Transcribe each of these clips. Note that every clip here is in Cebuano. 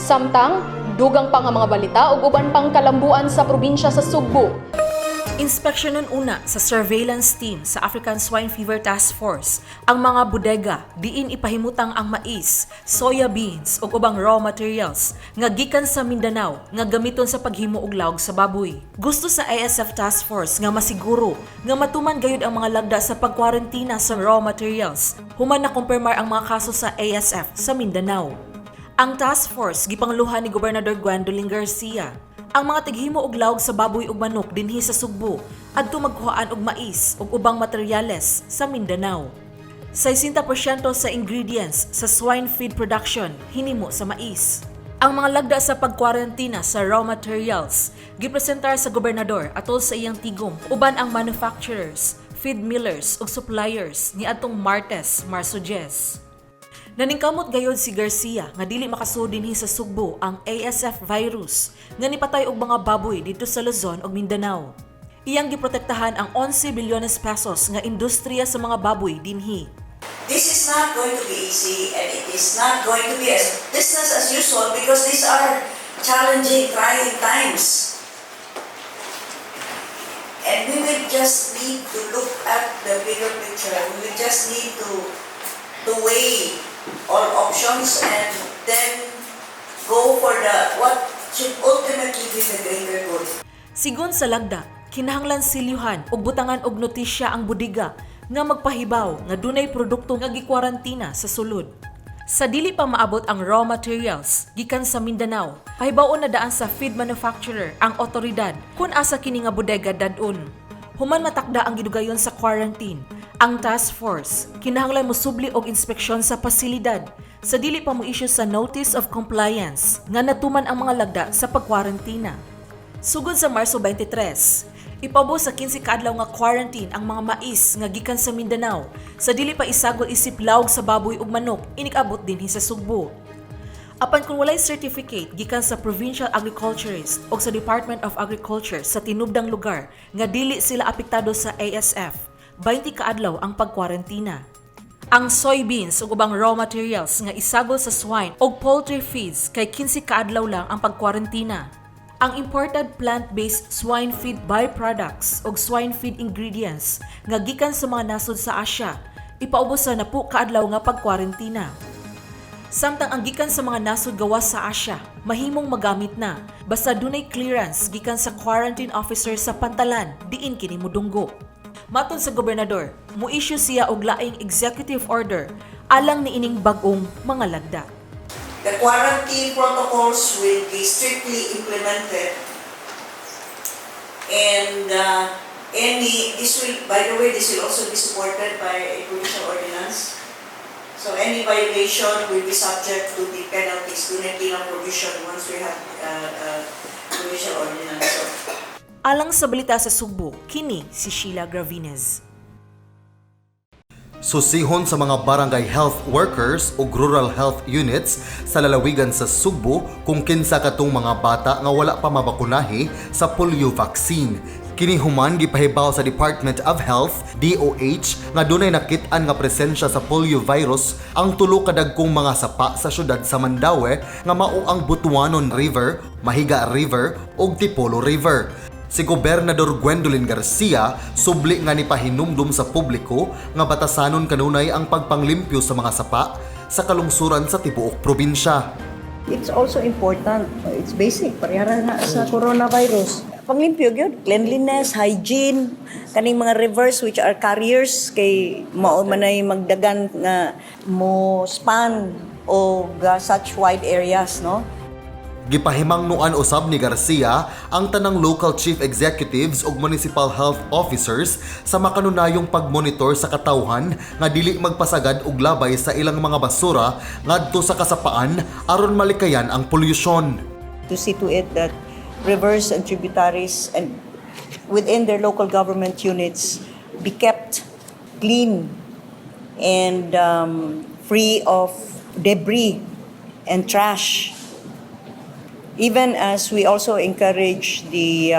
Samtang, dugang pa nga mga balita ug uban pang kalambuan sa probinsya sa Sugbo. Inspeksyonon una sa surveillance team sa African Swine Fever Task Force ang mga bodega diin ipahimutang ang mais, soya beans ug ubang raw materials nga gikan sa Mindanao nga gamiton sa paghimo og lawg sa baboy. Gusto sa ASF Task Force nga masiguro nga matuman gayud ang mga lagda sa pagkwarantina sa raw materials human na kumpirmar ang mga kaso sa ASF sa Mindanao. Ang task force gipangluhan ni Gobernador Gwendolyn Garcia. Ang mga tighimo og lawg sa baboy ug manok dinhi sa Sugbo adto magkuhaan og mais ug ubang materyales sa Mindanao. 60% sa ingredients sa swine feed production hinimo sa mais. Ang mga lagda sa pagkwarantina sa raw materials gipresentar sa gobernador atol sa iyang tigom uban ang manufacturers, feed millers ug suppliers niadtong Martes, Marso 10. Naningkamot gayod si Garcia nga dili makasud dinhi sa Sugbo ang ASF virus nga nipatay og mga baboy didto sa Luzon ug Mindanao. Iyang giprotektahan ang 11 bilyones pesos nga industriya sa mga baboy dinhi. This is not going to be easy and it is not going to be as business as usual because these are challenging, trying times. And we will just need to look at the bigger picture. We will just need to weigh all options and then go for the what should ultimately be the greater good. Sigon sa lagda, kinahanglan silyuhan ug butangan og notisya ang bodega nga magpahibaw nga dunay produkto nga gikwarantina sa sulod. Sa dili pa maabot ang raw materials gikan sa Mindanao, pahibaw-on na daan sa feed manufacturer ang otoridad kung asa kini nga bodega dad-on. Human matakda ang gidugayon sa quarantine, ang task force kinahanglan mosubli og inspeksyon sa pasilidad sa dili pa mo issue sa notice of compliance nga natuman ang mga lagda sa pagkwarantina. Sugod sa Marso 23, ipaubos sa 15 kaadlaw nga quarantine ang mga mais nga gikan sa Mindanao sa dili pa isagol isip lawg sa baboy ug manok inig-abot dinhi sa Sugbo. Apan kung walay certificate gikan sa Provincial Agriculturist o sa Department of Agriculture sa tinubdang lugar nga dili sila apektado sa ASF, 20 kaadlaw ang pagkwarantina. Ang soybeans ug ubang raw materials nga isagol sa swine ug poultry feeds kay 15 kaadlaw lang ang pagkwarantina. Ang imported plant-based swine feed byproducts ug swine feed ingredients nga gikan sa mga nasod sa Asia, ipaubos sa 10 kaadlaw nga pagkwarantina. Samtang ang gikan sa mga nasod gawas sa Asia, mahimong magamit na basta dunay clearance gikan sa quarantine officer sa pantalan diin kini mudunggo. Matod sa gobernador, mo-issue siya og laing executive order alang niining bag-ong mga lagda. The quarantine protocols will be strictly implemented. And this will, by the way, this will also be supported by a provincial ordinance. So any violation will be subject to the penalties, dunay penal provision once we have provincial ordinance. So, Alang sa Balita sa Sugbo, kini si Sheila Gravines. Susihon sa mga barangay health workers ug rural health units sa lalawigan sa Sugbo kung kinsa katong mga bata nga wala pa mabakunahi sa polio vaccine. Kini human gipahibaw sa Department of Health DOH nga dunay nakit-an nga presensya sa polio virus ang tulo ka dagkong mga sapa sa syudad sa Mandaue nga mao ang Butuanon River, Mahiga River ug Tipolo River. Si Gobernador Gwendolyn Garcia subli nga nipahinumdum sa publiko nga batasanon kanunay ang pagpanglimpyo sa mga sapa sa kalungsuran sa tibuok probinsya. It's also important. It's basic. Parehara na sa coronavirus. Panglimpyo gyud, cleanliness, hygiene, kaning mga rivers which are carriers kay mao man ay magdagan nga mo span og such wide areas, no? Gipahimangnuan usab ni Garcia ang tanang local chief executives ug municipal health officers sa makanunayong pagmonitor sa katawhan nga dili magpasagad og labay sa ilang mga basura ngadto sa kasapaan aron malikayan ang polusyon. To see to it that rivers and tributaries and within their local government units be kept clean and free of debris and trash. Even as we also encourage the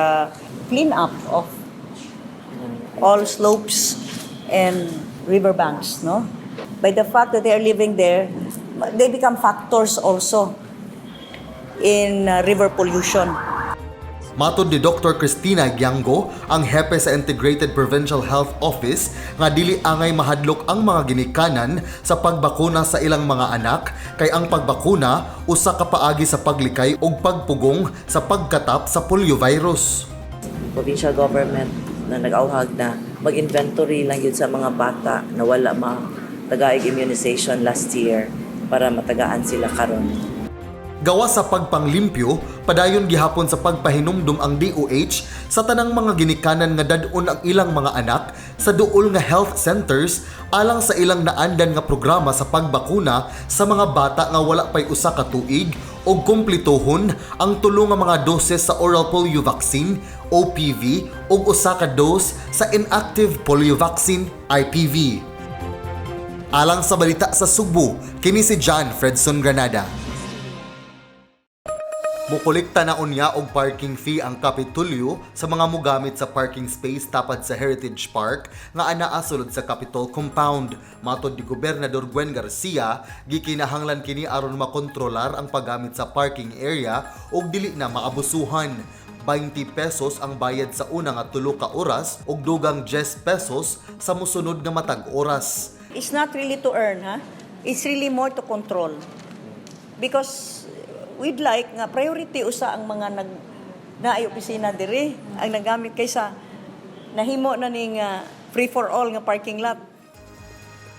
cleanup of all slopes and riverbanks, no? By the fact that they are living there, they become factors also in river pollution. Matod ni Dr. Cristina Giango, ang hepe sa Integrated Provincial Health Office, nga dili angay mahadlok ang mga ginikanan sa pagbakuna sa ilang mga anak kay ang pagbakuna usa ka paagi sa paglikay ug pagpugong sa pagkatap sa poliovirus. Provincial government na nag-auhag na mag-inventory lang yun sa mga bata na wala matagaig immunization last year para matagaan sila karon. Gawas sa pagpanglimpyo, padayon gihapon sa pagpahinumdum ang DOH sa tanang mga ginikanan nga dad-on ang ilang mga anak sa duol nga health centers alang sa ilang naandan nga programa sa pagbakuna sa mga bata nga wala pay usa ka tuig og kumplituhon ang tulo nga mga doses sa oral polio vaccine OPV ug usa ka dose sa inactive polio vaccine IPV. Alang sa Balita sa Sugbo, kini si John Fredson Granada. Mukolekta na unya og parking fee ang Kapitolyo sa mga mugamit sa parking space tapad sa Heritage Park nga anaa sulod sa Capitol Compound. Matod ni Gobernador Gwen Garcia, gikinahanglan kini aron makontrolar ang paggamit sa parking area ug dili na maabusuhan. 20 pesos ang bayad sa una nga 3 ka oras ug dugang 10 pesos sa mosunod nga matag oras. It's not really to earn, ha? It's really more to control. Because we'd like nga priority usa ang mga nag naay opisina diri ang nagamit kaysa nahimo na ning free for all nga parking lot.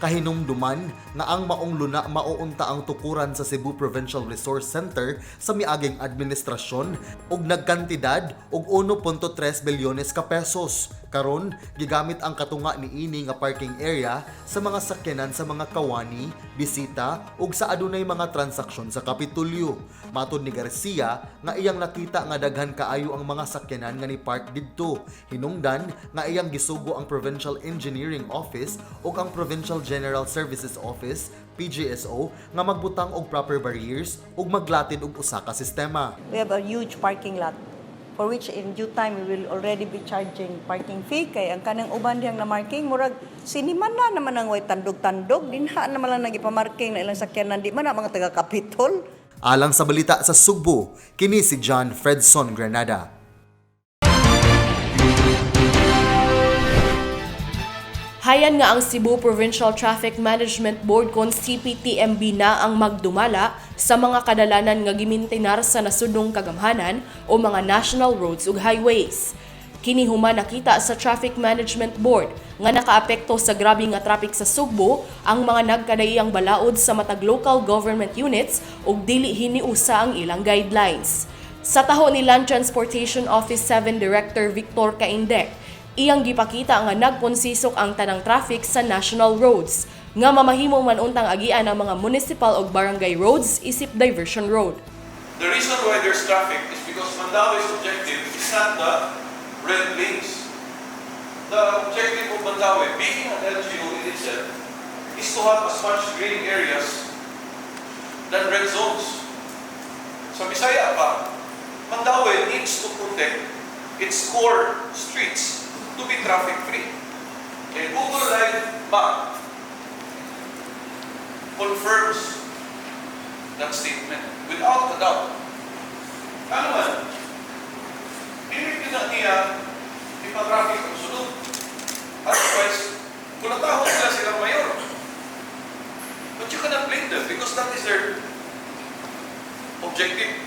Kahinumduman nga ang maong luna mauunta ang tukuran sa Cebu Provincial Resource Center sa miaging administrasyon ug nagkantidad og 1.3 bilyones ka pesos. Karon, gigamit ang katunga niini nga parking area sa mga sakyanan sa mga kawani, bisita ug sa adunay mga transaksyon sa Kapitolyo. Matod ni Garcia nga iyang nakita nga daghan kaayo ang mga sakyanan nga ni park didto. Hinungdan nga iyang gisugo ang Provincial Engineering Office ug ang Provincial General Services Office PGSO nga magbutang og proper barriers ug maglatid og usa ka sistema. We have a huge parking lot for which in due time we will already be charging parking fee kay ang kanang uban diyang na marking, murag siniman na naman ang way tandog-tandog dinha naman lang nagipamarking na ilang sakyanan, di man na mga taga Capitol. Alang sa Balita sa Sugbo, kini si John Fredson Granada. Hayan nga ang Cebu Provincial Traffic Management Board kon CPTMB na ang magdumala sa mga kadalanan nga gimintinar sa nasudnong kagamhanan o mga national roads ug highways. Kini human nakita sa Traffic Management Board nga nakaapekto sa grabe nga traffic sa Sugbo ang mga nagkadaiyang balaod sa matag local government units ug dili hiniusa ang ilang guidelines. Sa taho ni Land Transportation Office 7 Director Victor Caindec, iyang gipakita nga nagponsisok ang tanang traffic sa national roads nga mamahimo man untang agian ang mga municipal ug barangay roads isip diversion road. The reason why there's traffic is because Mandawi's objective is not the red lanes. The objective of Mandawi, being an LGU in itself, is to have as much green areas than red zones. Sa Bisaya pa, Mandaue needs to protect its core streets to be traffic-free. A Google Live map confirms that statement without a doubt. Ano man, dili na niya ipa-traffic ang sulod. Otherwise, kulatahon sila silang mayor. But you cannot blame them because that is their objective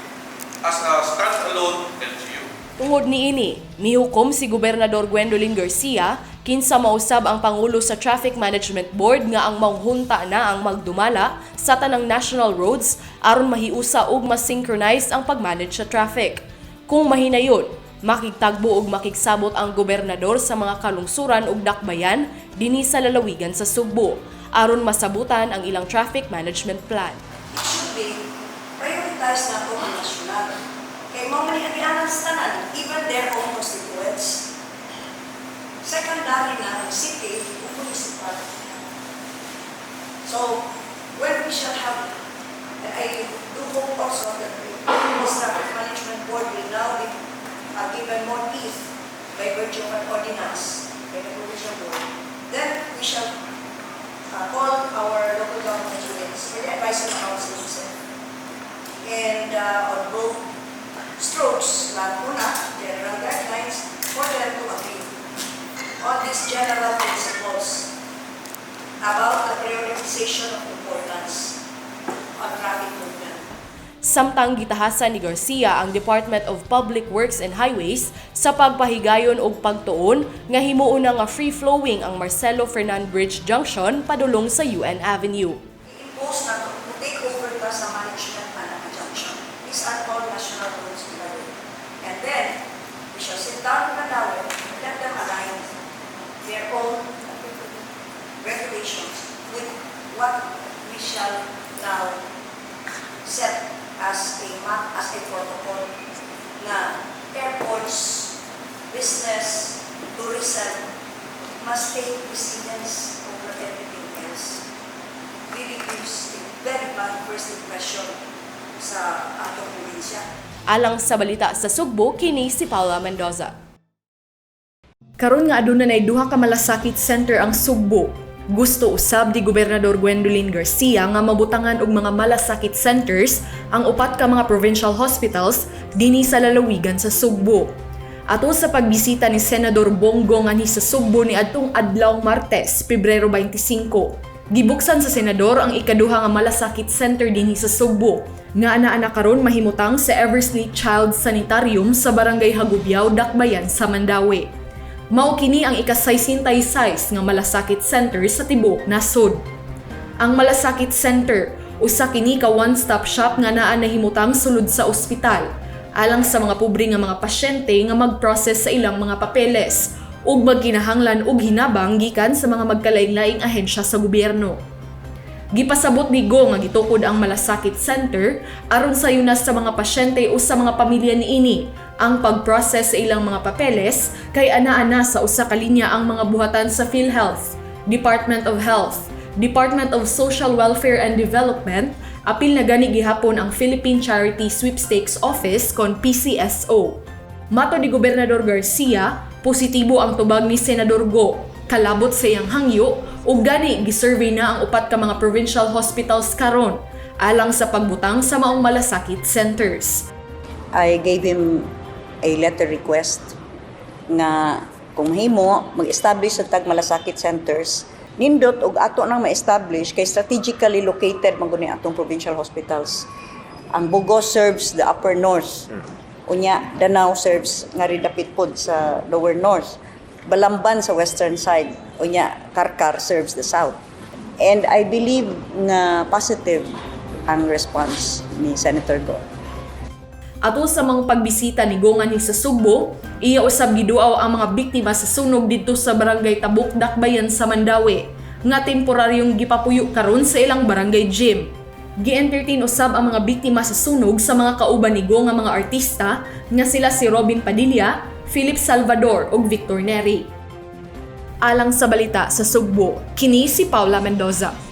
as a standalone LGU. Tungod niini, mihukom si Gobernador Gwendolyn Garcia kinsa mausab ang pangulo sa Traffic Management Board nga ang maong hunta na ang magdumala sa tanang national roads aron mahiusa ug mas-synchronize ang pag-manage sa traffic. Kung mahinayon, makigtagbo ug makigsabot ang gobernador sa mga kalungsuran ug dakbayan dinhi sa lalawigan sa Sugbo aron masabutan ang ilang traffic management plan. It should be prioritize na ang national. Kay mao man ni agianan sa tanan, even their own constituents. Secondary na ang city o municipal. So, when we shall have, and I do hope also that this traffic management board will now be given more teeth by virtue of an ordinance by the provincial board, then we shall call our local government units for the advisory council itself and on both Strokes lang una, general guidelines for them to agree on these general principles about the prioritization of importance on traffic movement. Samtang gitahasan ni Garcia ang Department of Public Works and Highways sa pagpahigayon og pagtuon nga himuon na nga free-flowing ang Marcelo Fernan Bridge Junction padulong sa UN Avenue. I-impose na to, to take over ta sa management ana nga junction. These are all national roads, by the way. And then, we shall sit down with Mandaue and let them align their own regulations with what we shall now set as a map, as a protocol na airports, business, tourism must take precedence over everything else. Really gives a very bad first impression sa atong probinsya. Alang sa Balita sa Sugbo, kini si Paula Mendoza. Karon nga aduna nay duha ka malasakit center ang Sugbo. Gusto usab ni Gobernador Gwendolyn Garcia nga mabutangan og mga malasakit centers ang upat ka mga provincial hospitals dinhi sa lalawigan sa Sugbo. Ato sa pagbisita ni Senador Bong Go nganhi sa Sugbo ni adtong adlaw Martes, Pebrero 25. Gibuksan sa senador ang ikaduha nga malasakit center dinhi sa Sugbo nga ana-ana karon mahimutang sa Eversley Child Sanitarium sa Barangay Hagubiao, Dakbayan sa Mandaue. Mao kini ang ika-66 nga malasakit center sa tibuok nasod. Ang Malasakit Center usa kini ka one-stop shop nga naa nahimutang sulod sa ospital alang sa mga pobre nga mga pasyente nga mag-process sa ilang mga papeles ug magkinahanglan og hinabang gikan sa mga magkalaing-laing ahensya sa gobyerno. Gipasabot ni Go nga gitukod ang Malasakit Center aron sayunas sa mga pasyente o sa mga pamilya niini ang pag-process sa ilang mga papeles kay ana-ana sa usa ka linya ang mga buhatan sa PhilHealth, Department of Health, Department of Social Welfare and Development, apil na gani gihapon ang Philippine Charity Sweepstakes Office kon PCSO. Matod ni Gobernador Garcia, positibo ang tubag ni Senador Go kalabot sa iyang hangyo ug gani gisurvey na ang upat ka mga provincial hospitals karon alang sa pagbutang sa maong malasakit centers. I gave him a letter request nga kung himo mag-establish sa tag malasakit centers, nindot og ato nang ma-establish kay strategically located man guni atong provincial hospitals. Ang Bogo serves the upper north. Unya Danao serves nga rin dapit pod sa lower north. Balamban sa western side. Unya Carcar serves the south. And I believe nga positive ang response ni Senator Go. Ato sa mga pagbisita ni Go nganhi sa Sugbo, iya usab giduaw ang mga biktima sa sunog didto sa Barangay Tabuk, Dakbayan sa Mandaue, nga temporaryong gipapuyo karon sa ilang barangay gym. Gi-entertain usab ang mga biktima sa sunog sa mga kauban ni Go nga mga artista nga sila si Robin Padilla, Philip Salvador ug Victor Neri. Alang sa Balita sa Sugbo, kini si Paula Mendoza.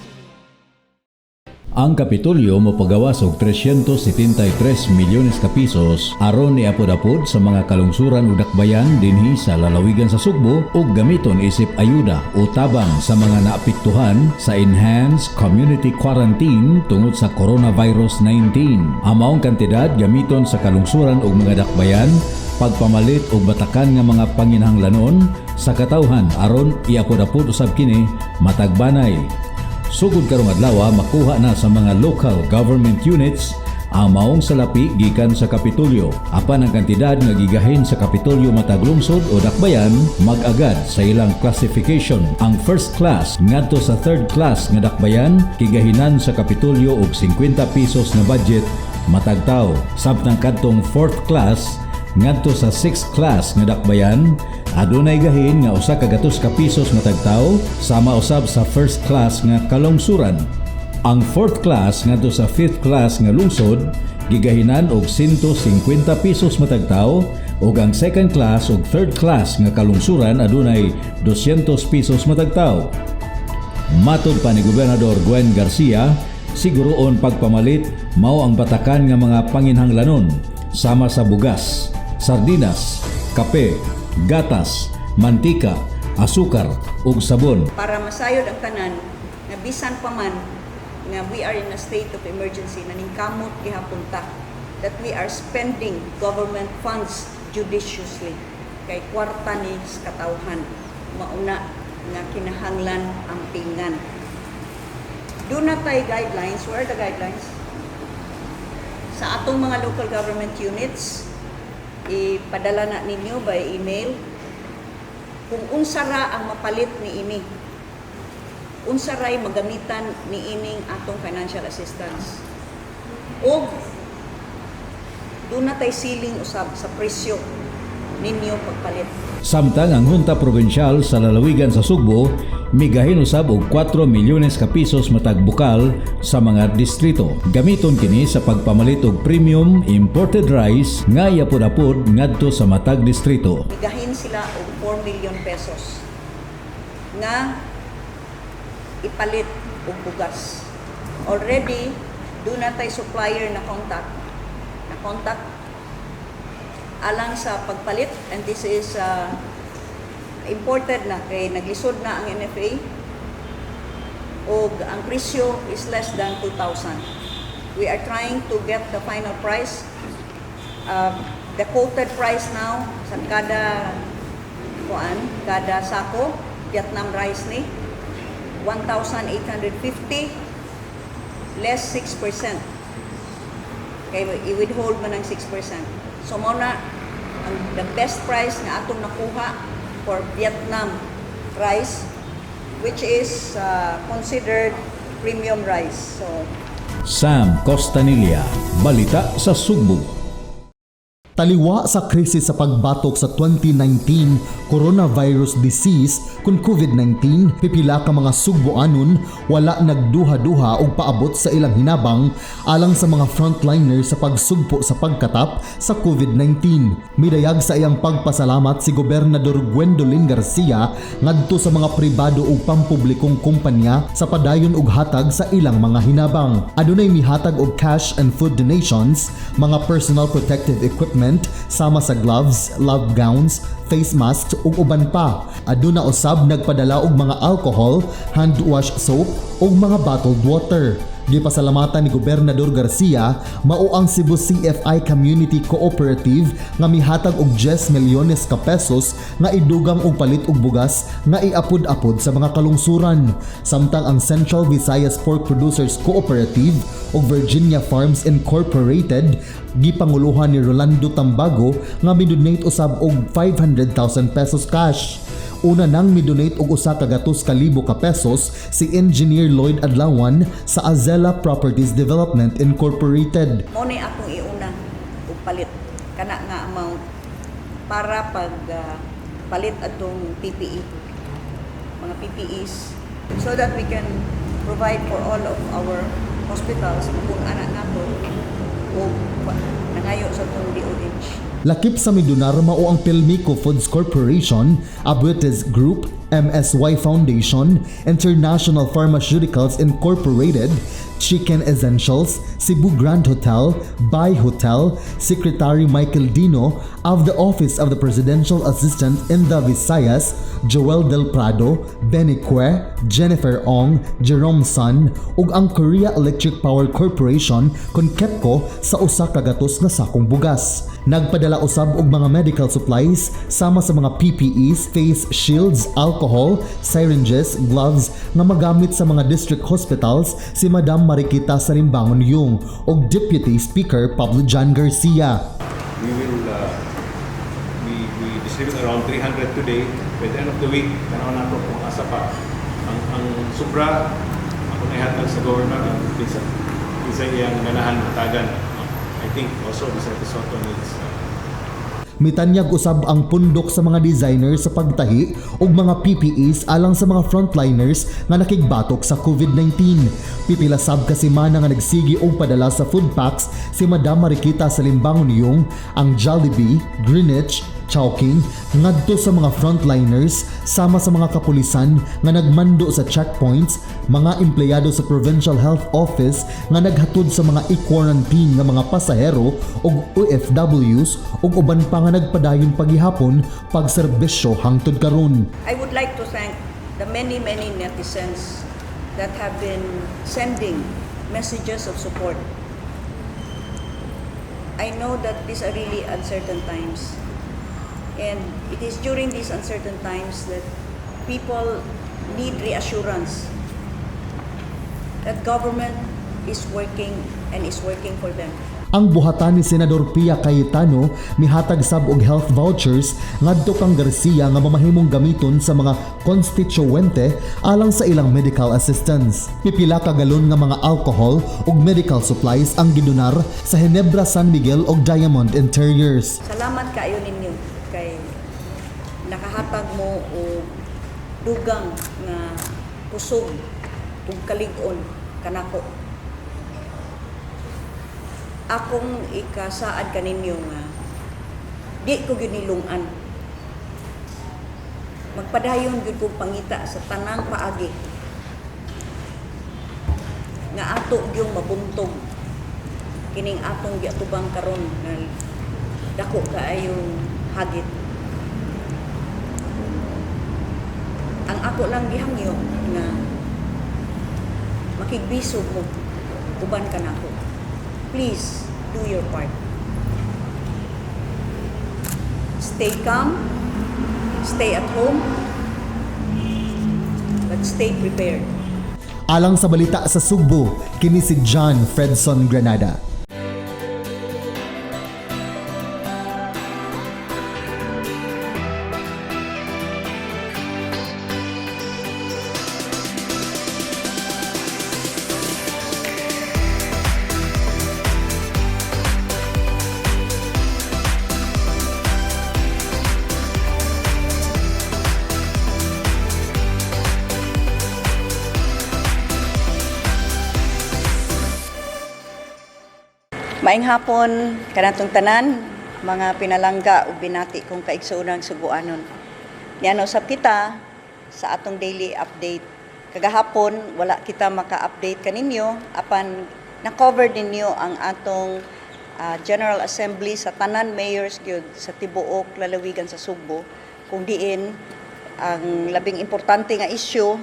Ang Kapitolyo mopagawas og 373 milyones ka pesos aron iapod-apod sa mga kalungsuran ug dakbayan dinhi sa lalawigan sa Sugbo ug gamiton isip ayuda o tabang sa mga naapektuhan sa enhanced community quarantine tungod sa coronavirus 19. Ang maong kantidad gamiton sa kalungsuran ug mga dakbayan, pagpamalit og batakan nga mga panginahanglanon sa katawhan aron iapod-apod usab kini matagbanay. Sugod karong adlaw, makuha na sa mga local government units ang maong salapi gikan sa Kapitolyo. Apan ang kantidad nga gigahin sa Kapitolyo matag lungsod o dakbayan mag-agad sa ilang classification. Ang first class ngadto sa third class nga dakbayan gigahinan sa Kapitolyo og 50 pesos na budget matag tawo. Samtang kadtong fourth class ngadto sa 6th class nga dakbayan adunay gahin nga 100 ka pesos matag tawo, sama usab sa first class nga kalungsuran. Ang fourth class ngadto sa fifth class nga lungsod gigahinan og 150 pesos matag tawo ug ang second class ug third class nga kalungsuran adunay 200 pesos matag tawo. Matod pa ni Gobernador Gwen Garcia, siguroon pagpamalit mao ang batakan nga mga panginhanglanon sama sa bugas, sardinas, kape, gatas, mantika, asukar ug sabon. Para masayod ang tanan nga bisan pa man nga we are in a state of emergency, naningkamot gihapon ta. that we are spending government funds judiciously. Kay kwarta ni sa katawhan, mauna nga kinahanglan ampingan. Duna tay guidelines. Where are the guidelines? Sa atong mga local government units, ipadala na ninyo by email kung unsa ra ang mapalit ni ini, unsa ray magamitan ni ining atong financial assistance. Og duna tay ceiling usab sa presyo ninyo pagpalit. Samtang ang Junta Provincial sa lalawigan sa Sugbo migahin usab og 4 milyones ka pesos matag bukal sa mga distrito. Gamiton kini sa pagpamalit og premium imported rice nga iapod-apod ngadto sa matag distrito. Migahin sila og ₱4 million nga ipalit og bugas. Already, duna tay supplier na contact alang sa pagpalit, and this is imported na kay naglisod na ang NFA og ang presyo is less than 2,000. We are trying to get the final price. The quoted price now sa kada kuan, kada sako Vietnam rice ni 1,850 less 6%. Kay i-withhold man ang 6%. So mao na ang the best price nga atong nakuha for Vietnam rice, which is considered premium rice. So Sam Costanilla, Balita sa Sugbo. Taliwa sa krisis sa pagbatok sa 2019 coronavirus disease kun COVID-19, pipila ka mga Sugboanon wala nagduha-duha og paabot sa ilang hinabang alang sa mga frontliners sa pagsugpo sa pagkatap sa COVID-19. Midayag sa iyang pagpasalamat si Gobernador Gwendolyn Garcia ngadto sa mga pribado ug pampublikong kumpanya sa padayon og hatag sa ilang mga hinabang. Adunay mihatag og cash and food donations, mga personal protective equipment sama sa gloves, lab gowns, face masks ug uban pa. Aduna usab nagpadala og mga alcohol, hand wash soap ug mga bottled water. Gipasalamatan ni Gobernador Garcia mao ang Cebu CFI Community Cooperative nga mihatag og 10 milyones ka pesos nga idugang og palit og bugas nga iapod-apod sa mga kalungsuran. Samtang ang Central Visayas Pork Producers Cooperative ug Virginia Farms Incorporated gipanguluhan ni Rolando Tambago nga midonate usab og ₱500,000 cash. Una nang midonate og 100,000 ka pesos si Engineer Lloyd Adlawan sa Azela Properties Development Incorporated. Mo ni akong iuna og palit kana nga amount para pag palit atong PPE, mga PPEs, so that we can provide for all of our hospitals kung ana nato og nangayo sa atong DOH. Lakip sa midonar mao ang Pilmico Foods Corporation, Abuetiz Group, MSY Foundation, International Pharmaceuticals Incorporated, Chicken Essentials, Cebu Grand Hotel, Bay Hotel, Secretary Michael Dino of the Office of the Presidential Assistant in the Visayas, Joel Del Prado, Benny Que, Jennifer Ong, Jerome Sun, ug ang Korea Electric Power Corporation kon KEPCO sa 100 nga sakong bugas. Nagpadala usab og mga medical supplies sama sa mga PPEs, face shields, alcohol, syringes, gloves nga magamit sa mga district hospitals si Madam Marikita Salimbangon Yeung ug Deputy Speaker Pablo John Garcia. We distribute around 300 today. By the end of the week, tanaw nato kung asa pa. Ang sobra, ako naihatag sa governor, ang kinsa, kinsa iyang ganahan hatagan. I think also Vicente Sotto needs Mitanyag usab ang pundok sa mga designer sa pagtahi og mga PPEs alang sa mga frontliners nga nakigbatok sa COVID-19. Pipila sab ka semana nga nagsigi og padala sa food packs si Madam Marikita Salimbangon Yeung, ang Jollibee, Greenwich, Chowking ngadto sa mga frontliners sama sa mga kapulisan nga nagmando sa checkpoints, mga empleyado sa Provincial Health Office nga naghatod sa mga i-quarantine nga mga pasahero ug OFWs ug uban pa nga nagpadayon pagihapon pagserbisyo hangtod karon. I would like to thank the many, many netizens that have been sending messages of support. I know that these are really uncertain times. And it is during these uncertain times that people need reassurance that government is working and is working for them. Ang buhatan ni Senador Pia Cayetano mihatag sab og health vouchers ngadto kang Garcia nga mamahimong gamiton sa mga konstituente alang sa ilang medical assistance. Pipila ka galon nga mga alcohol ug medical supplies ang gidonar sa Ginebra San Miguel ug Diamond Interiors. Salamat kaayo ninyo kay nakahatag mo og dugang nga kusog ug kalig-on kanako. Akong ikasaad kaninyo nga di ko gyud nilung-an. Magpadayon gyud kog pangita sa tanang paagi nga ato gyung mabuntog kining atong giatubang karon nga dako kaayong hagit. Ang ako lang gihangyo nga makigbisog mo uban kanako. Please do your part. Stay calm, stay at home, but stay prepared. Alang sa balita sa Sugbo, kini si John Fredson Granada. Maayong hapon kanatong tanan, mga pinalangga ug binati kong kaigsuonang Subuanon. Niano usab kita sa atong daily update. Kagahapon wala kita maka-update kaninyo apan na-cover ninyo ang atong General Assembly sa tanan mayors gyud sa tibuok lalawigan sa Sugbo, kung diin ang labing importante nga issue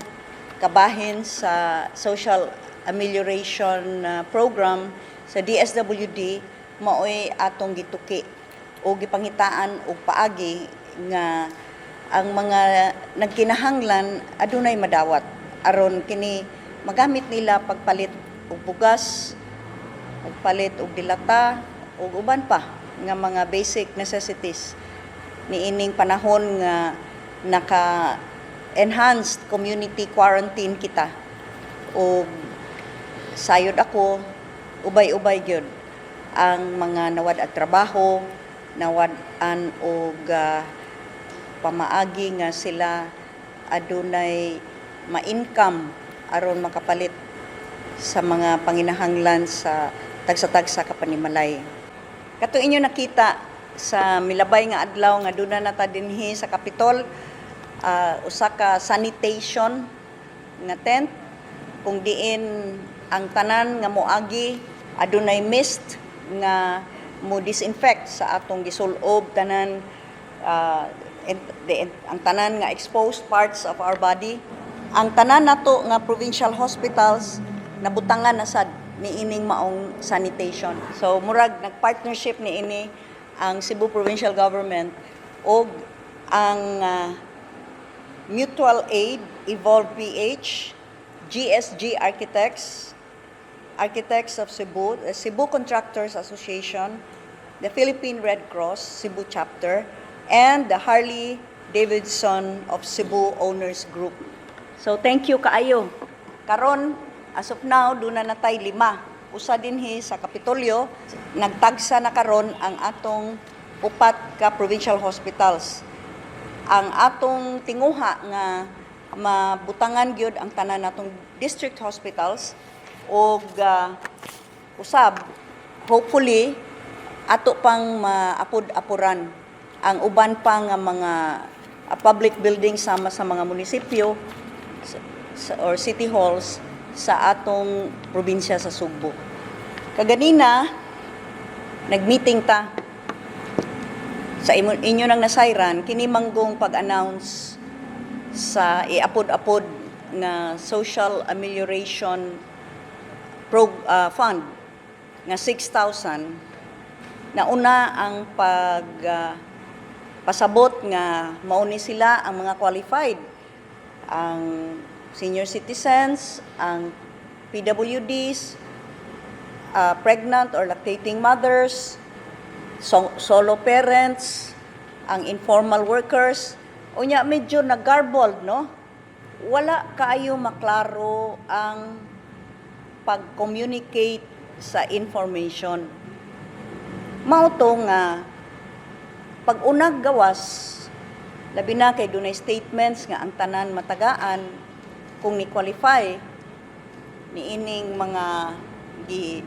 kabahin sa social amelioration program sa DSWD maoy atong gituki o gipangitaan og paagi nga ang mga nagkinahanglan adunay madawat aron kini magamit nila pagpalit og bugas, pagpalit og dilata ug uban pa nga mga basic necessities niining panahon nga naka enhanced community quarantine kita. Og sayod ako, ubay-ubay gyud ang mga nawad at trabaho, nawad-an og pamaagi nga sila adunay ma-income aron makapalit sa mga panginahanglan sa tagsa-tagsa ka panimalay. Kato inyo nakita sa milabay nga adlaw nga duna na ta dinhi sa Kapitol, usa ka sanitation nga tent kung diin ang tanan nga moagi adunay mist nga mo disinfect sa atong gisulob tanan, ang tanan nga exposed parts of our body. Ang tanan nato nga provincial hospitals nabutangan na sad niining maong sanitation. So murag nagpartnership niini ang Cebu Provincial Government og ang Mutual Aid, Evolve PH, GSG Architects, Architects of Cebu, the Cebu Contractors Association, the Philippine Red Cross Cebu Chapter, and the Harley Davidson of Cebu Owners Group. So thank you kaayo. Karon, as of now, duna na tay 5. Usa dinhi sa Kapitolyo, nagtagsa na karon ang atong 4 ka provincial hospitals. Ang atong tinguha nga mabutangan gyud ang tanan natong district hospitals og usab hopefully ato pang maapod-apuran ang uban pa nga mga public buildings sama sa mga munisipyo or city halls sa atong probinsya sa Sugbo. Kaganina nagmeeting ta sa inyo nang nasayran kini manggong pag-announce sa iapod-apod nga social amelioration fund nga 6,000. Nauna ang pag pasabot nga mauni sila ang mga qualified, ang senior citizens, ang PWDs, pregnant or lactating mothers, solo parents, ang informal workers. Unya medyo nag-garbled, no? Wala kaayo maklaro ang pag-communicate sa information. Mao to nga pag unag gawas, labi na kay dunay statements nga ang tanan matagaan kung ni qualify niining mga gi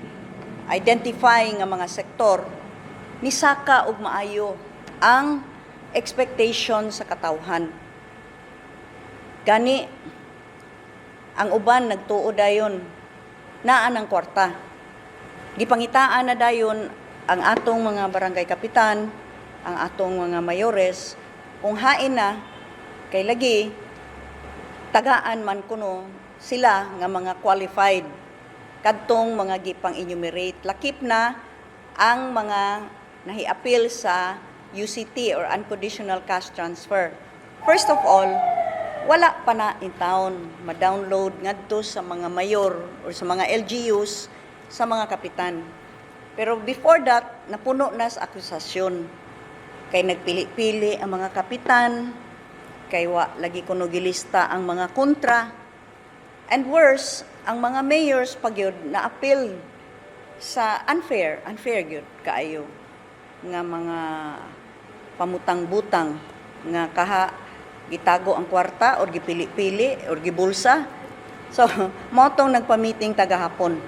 identify nga mga sektor, nisaka og maayo ang expectation sa katawhan. Gani ang uban nagtuo dayon naa ng kwarta. Gipangitaan na dayon ang atong mga barangay kapitan, ang atong mga mayores, kung hain na kay lagi tagaan man kuno sila nga mga qualified kadtong mga gipang enumerate, lakip na ang mga nahiapil sa UCT or unconditional cash transfer. First of all, wala pa na in town ma-download ngadto sa mga mayor or sa mga LGUs, sa mga kapitan. Pero before that, napuno na sa akusasyon. Kay nagpili-pili ang mga kapitan, kay wa lagi kuno gilista ang mga kontra. And worse, ang mga mayors pagyud na appeal sa unfair, unfair gyud kaayo nga mga pamutang-butang nga kaha gitago ang kwarta or gipili-pili or gibulsa. So, mao tong nagpa-meeting tagahapon.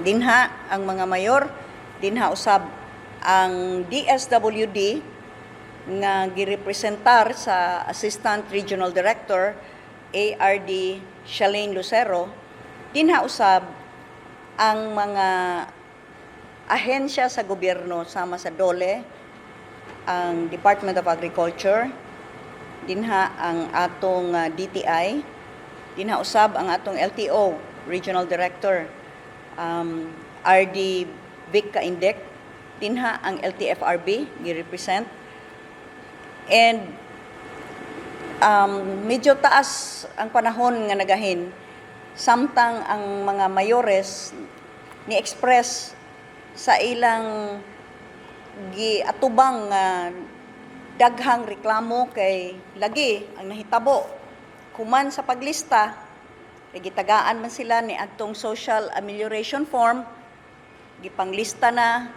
Dinha ang mga mayor, dinha usab ang DSWD nga girepresentar sa Assistant Regional Director ARD Shalane Lucero, dinha usab ang mga ahensya sa gobyerno sama sa DOLE, ang Department of Agriculture, dinha ang atong DTI, dinha usab ang atong LTO Regional Director RD Vic Caindec, dinha ang LTFRB gi-represent. And medyo taas ang panahon nga nagahin samtang ang mga mayores ni express sa ilang giatubang nga daghang reklamo kay lagi ang nahitabo kuman sa paglista kay gitagaan man sila ni adtong social amelioration form, gipanglista na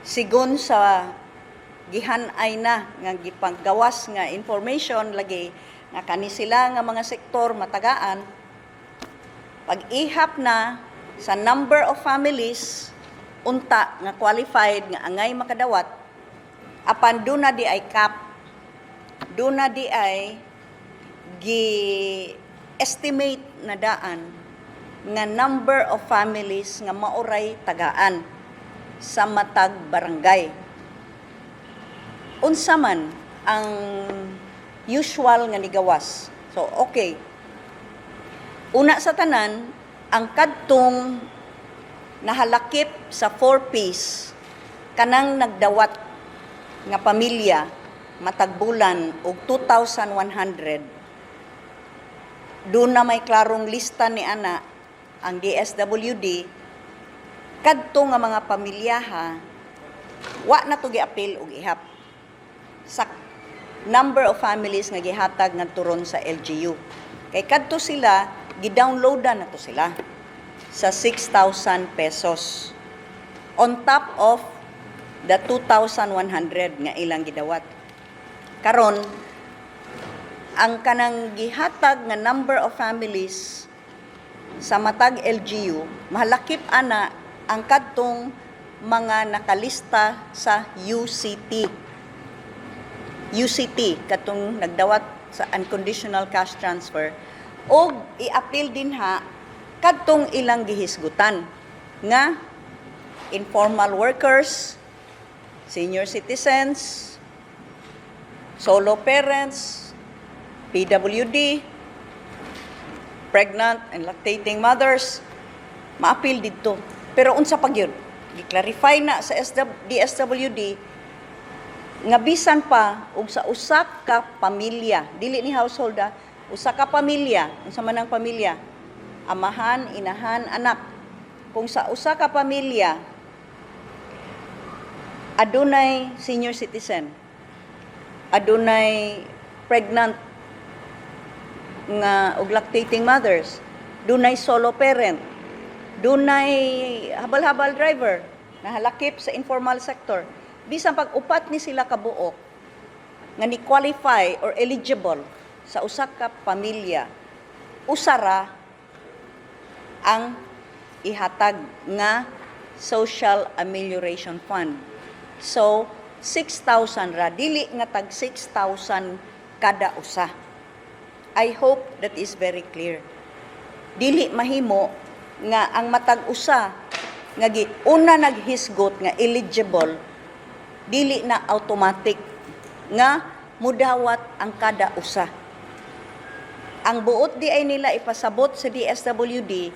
sigon sa gihanay na nga gipanggawas nga information lagi nga kani sila nga mga sektor matagaan. Pag-ihap na sa number of families unta nga qualified nga angay makadawat, apan duna di ay cap, duna di ay gi estimate na daan nga number of families nga maoray tagaan sa matag barangay. Unsa man ang usual nga nigawas? So okay, una sa tanan, ang kadtong nahalakip sa 4 Ps, kanang nagdawat nga pamilya matag bulan og 2,100, doon na may klarong lista ni ana ang DSWD. Kadto nga mga pamilyaha wa na to giapil og ihap sa number of families nga gihatag ngadto ron sa LGU kay kadto sila gidownloadan na to sila sa 6,000 pesos on top of the 2,100 nga ilang gidawat. Karon, ang kanang gihatag nga number of families sa matag LGU, mahalakip ana ang kadtong mga nakalista sa UCT. UCT katong nagdawat sa unconditional cash transfer, og i-appeal din ha kadtong ilang gihisgutan nga informal workers, senior citizens, solo parents, PWD, pregnant and lactating mothers, maapil didto. Pero unsa pa gyud? Gi-clarify na sa SW, DSWD nga bisan pa og sa usa ka pamilya, dili ni household ah, usa ka pamilya, unsa man ang pamilya? Amahan, inahan, anak. Kung sa usa ka pamilya adunay senior citizen, adunay pregnant nga og lactating mothers, dunay solo parent, dunay habal-habal driver nahalakip sa informal sector. Bisan pag upat ni sila kabuok nga ni qualify or eligible sa usa ka pamilya, usara ang ihatag nga Social Amelioration Fund. So, 6,000 ra, dili nga tag 6,000 kada usa. I hope that is very clear. Dili mahimo nga ang matag usa nga gi una naghisgot nga eligible, dili na automatic nga mudawat ang kada usa. Ang buot di ay nila ipasabot sa DSWD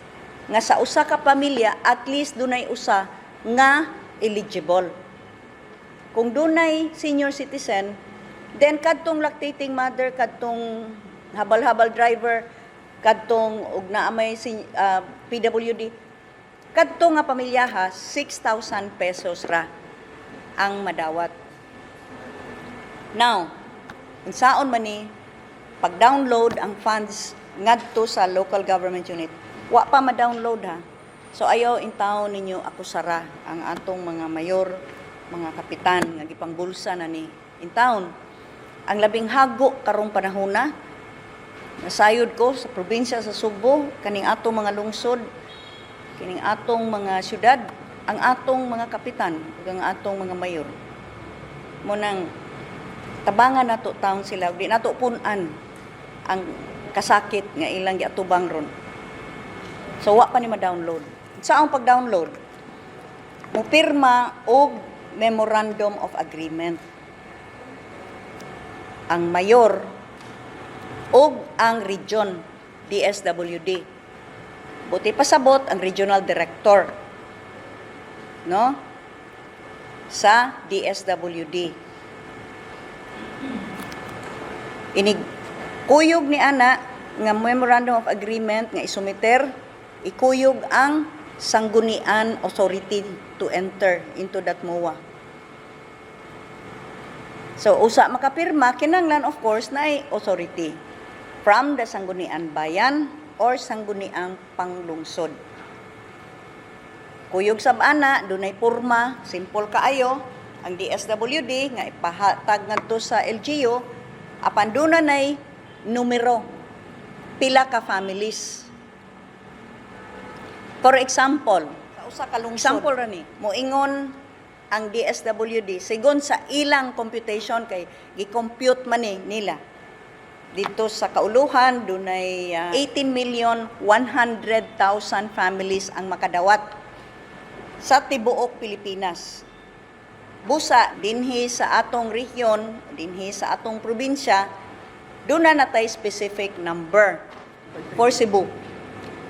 nga sa usa ka pamilya at least dunay usa nga eligible. Kung dunay senior citizen, then kadtong lactating mother, kadtong habal-habal driver, kadtong og naa may PWD, kadto nga pamilyaha, 6,000 pesos ra ang madawat. Now, unsaon man ni pag-download ang funds ngadto sa local government unit? Wa pa ma-download ha. So ayaw intawon ninyo akusara ang atong mga mayor, mga kapitan nga gipangbulsa na ni intawon. Ang labing hago karong panahona, nasayod ko sa probinsya sa Sugbo, kaning atong mga lungsod, kining atong mga syudad, ang atong mga kapitan ug ang atong mga mayor. Mao nang tabangan nato taon sila, di nato pun-an ang kasakit nga ilang giatubang ron. So wa pa ni ma-download. Sa ang pag-download, mupirma og memorandum of agreement ang mayor og ang region DSWD. Buti pasabot ang regional director, no, sa DSWD. Inig kuyog ni ana nga memorandum of agreement nga isumiter, ikuyog ang Sanggunian authority to enter into that MOA. So usa makapirma, kinanglan of course na authority from the Sangguniang Bayan or Sangguniang Panglungsod. Kuyog sab ana, dunay porma, simple kaayo ang DSWD nga ipahatag ngadto sa LGU, apan duna nay numero pila ka families. For example, sa usa ka lungsod, example ra ni, moingon ang DSWD sigon sa ilang computation kay gi-compute man ni nila. Dito sa kauluhan dunay 18,100,000 families ang makadawat sa tibuok Pilipinas. Busa dinhi sa atong rehiyon, dinhi sa atong probinsya, duna na tay specific number. For Cebu,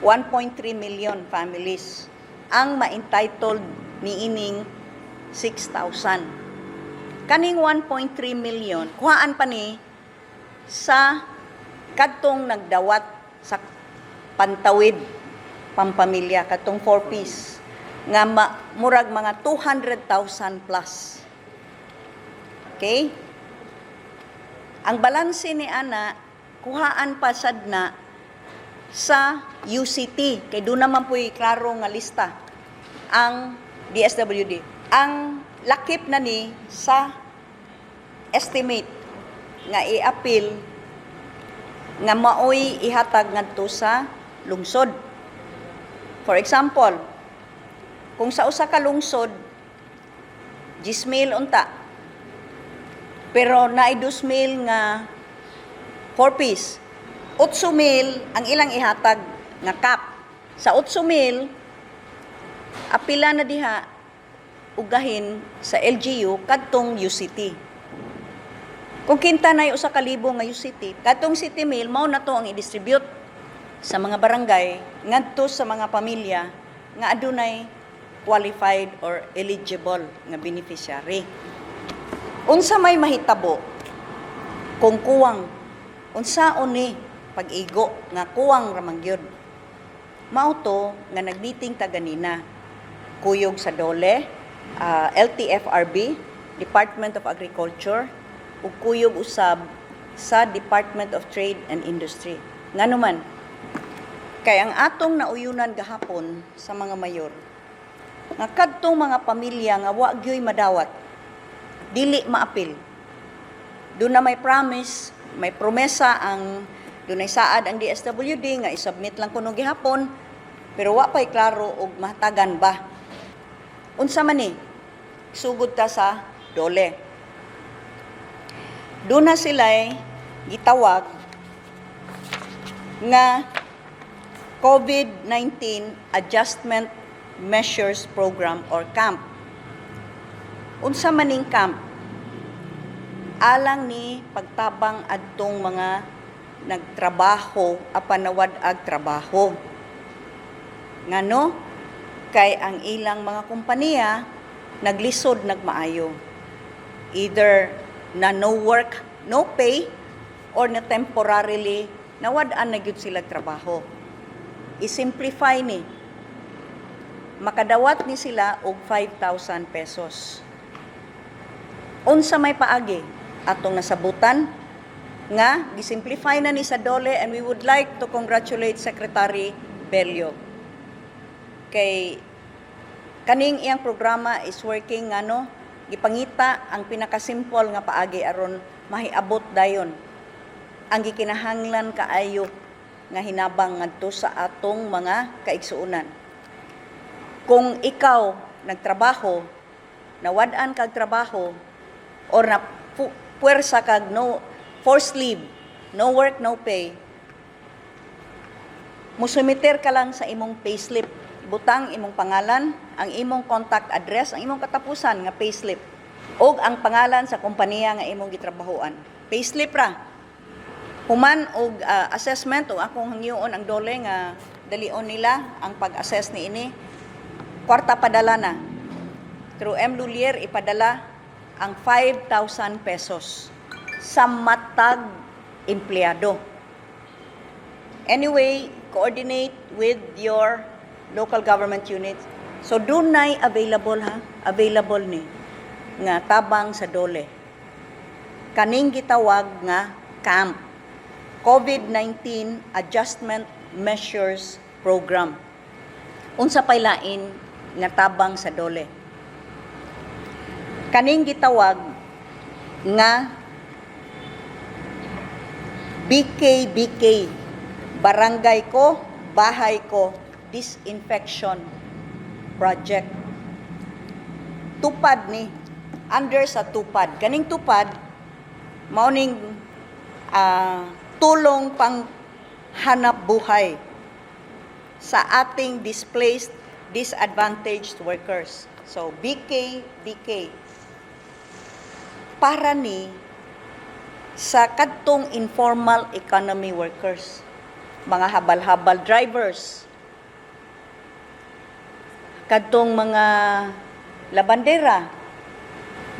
1.3 million families ang ma-entitled niining 6,000. Kaning 1.3 million, kuhaan pa ni sa kadtong nagdawat sa pantawid pampamilya, kadtong 4 piece nga murag mga 200,000 plus. Okay? Ang balanse ni ana kuhaan pa sad na sa UCT kay doon naman po'y klaro nga lista ang DSWD. Ang lakip na ni sa estimate nga i-appeal nga maoy ihatag ngadto sa lungsod. For example, kung sa usa ka lungsod 10,000 unta, pero naay 2,000 nga 4 piece, 8,000 ang ilang ihatag nga cap. Sa 8,000, apila na diha ugahin sa LGU kadtong UCT. Kung kinta na usa ka libo nga UCT, kadtong 7,000 mao na to ang i-distribute sa mga barangay ngadto sa mga pamilya nga adunay qualified or eligible nga beneficiary. Unsa may mahitabo kung kuwang, unsaon ni pag-igo nga kuwang ra man gyud? Mao to nga nag-meeting ta ganina kuyog sa DOLE, LTFRB, Department of Agriculture, ug kuyog usab sa Department of Trade and Industry. Ngano man, kay ang atong nauyunan gahapon sa mga mayor, nga kadtong mga pamilya nga wa gyoy madawat, dili maapil. Duna may promise, may promesa ang dunay saad ang DSWD nga isubmit lang kuno gihapon, pero wa pa'y klaro og mahatagan ba. Unsa man ni? Sugod ta sa DOLE. Duna sila'y gitawag nga COVID-19 Adjustment Measures Program or CAMP. Unsa maning CAMP? Alang ni pagtabang adtong mga nagtrabaho apan nawad-ag trabaho. Ngano? Kay ang ilang mga kompanya naglisod nagmaayo. Either na no work, no pay, or na temporarily nawad-an na gyud sila trabaho. I-simplify ni. Makadawat ni sila og 5,000 pesos. Unsa may paagi atong nasabutan nga gisimplify na ni sa DOLE, and we would like to congratulate Secretary Bello. Kay kaning iyang programa is working, ngano gipangita ang pinakasimple nga paagi aron mahiabot dayon ang gikinahanglan kaayo nga hinabang ngadto sa atong mga kaigsuonan. Kung ikaw nagtrabaho, nawad-an kag trabaho or na puwersa kag no forced leave, no work, no pay, musumiter ka lang sa imong payslip. Butang imong pangalan, ang imong contact address, ang imong katapusan nga payslip, ug ang pangalan sa kompanya nga imong gitrabahoan. Payslip ra. Human og assessment, og akong hangyoon ang DOLE nga dalion nila ang pag-assess niini. Kwarta padala na. Through M Lhuillier ipadala ang 5,000 pesos sa matag empleyado. Anyway, coordinate with your local government units. So dunay available ha, available ni nga tabang sa DOLE. Kaning gitawag nga CAMP, COVID-19 Adjustment Measures Program. Unsa pay lain nga tabang sa DOLE? Kaning gitawag nga BKBK, Barangay Ko, Bahay Ko Disinfection Project. Tupad ni, under sa tupad. Kaning tupad, mao ning tulong pang hanap buhay sa ating displaced, disadvantaged workers. So, BKBK. Para ni sa kadtong informal economy workers, mga habal-habal drivers, kadtong mga labandera,